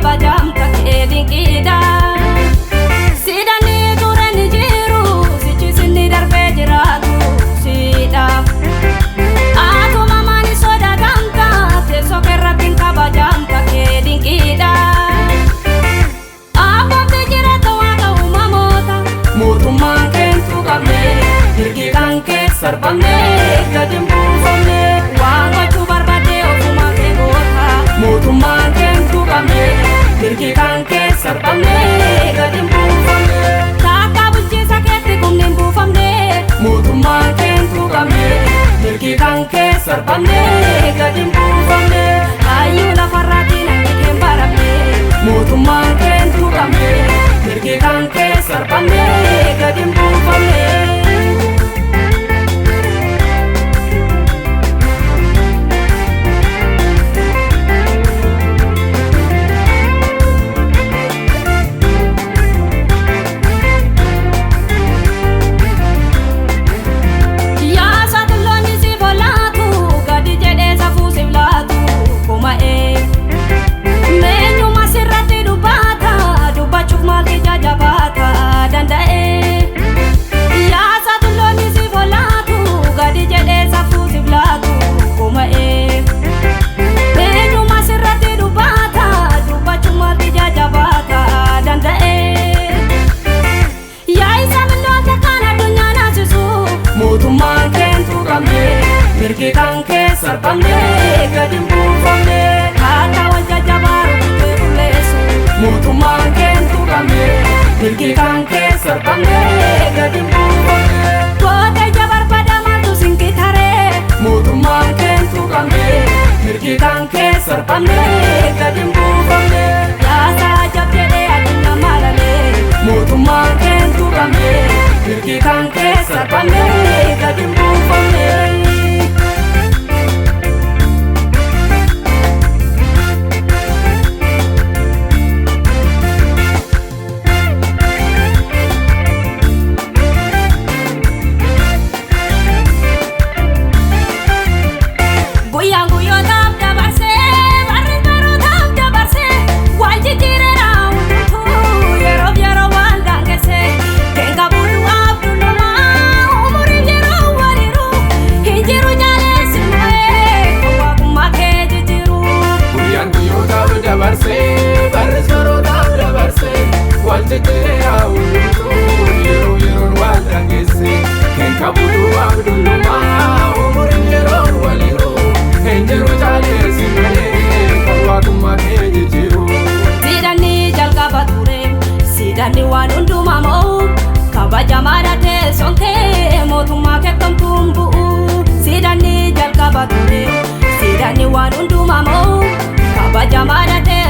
kabajamta kee dinqiidha. Siidhanni ture ni jiru sichiisinni darbee jiraatu siidha. Atuma maani sodaatamta teessoo keerratti kabajamta kee dinqiidha. Abboomti jiraata waaqa uumamoota. Mootummaan keentu qabne mirgi kan kee sarbamne gadi hin buufamne. Waan gochuu barbaadde ofuma kee goota. Mootummaan keentu qabne mirgi kan kee sarbamne gadi hin buufamne. Taakka bulchiinsa keetti kumni hin buufamne. Mootummaan keentu qabne mirgi kan kee sarbamne gadi hin buufamne. Hayyuu lafarraatiin namni kee hin baramne. Mootummaan keentu qabne mirgi kan kee sarbamne gadi hin buufamne. Yaa saaxiloonni siif olaatu gadi jedhee safuu siif laatu koma'ee. Meenyuma sirratti dubbata dubbachuuf maaltu jajabaata danda'ee. Yaa saaxiloonni siif olaatu gadi jedhee safuu siif laatu koma'ee. Meenyuma sirratti dubbata dubbachuuf maaltu jajabaata danda'ee. Yaa isa mil'oota kan addunyaa naasisu. Mootummaan keentu qabne mirgi kan kee sarbamne gadi hin buufamne. Akka wal jajjabaa rukutee qulleessu. Mootummaan keentu qabne mirgi kan kee sarbamne gadi hin buufamne. Goota ija barbaada maaltu sinqitaree. Mootummaan keentu qabne mirgi kan kee sarbamne gadi hin buufamne. Yaasaa ajab jedhee addunyaa maalalee. Mootummaan keentu qabne mirgi kan kee sarbamne gadi hin buufamne. Guyyaan guyyootaaf dabarsee barri barootaaf dabarsee wal jijjiireera hundumtuu yeroof yeroo wal daangessee keenka budu'aaf dullumaa umuriif yeroo waliiru hin jiru jaaleessi mo'ee kan waaqummaa kee jijjiiru. Guyyaan guyyootaaf dabarsee barris barootaaf dabarsee wal jijjiireera hundumtuu yeroo yeroon wal daangessee kan qabu du'aaf dullumaa umuriin yeroon waliiru hin jiru jaaleessi malee kan waaqummaa kee jijjiiru. Siidhanni jalqaba ture siidhanni waan hundumaa mo'u kabajamaadha teessoon kee mootummaa keekkamtuun bu'u. Siidhanni jalqaba ture siidhanni waan hundumaa mo'u kabajamaadha teessoon.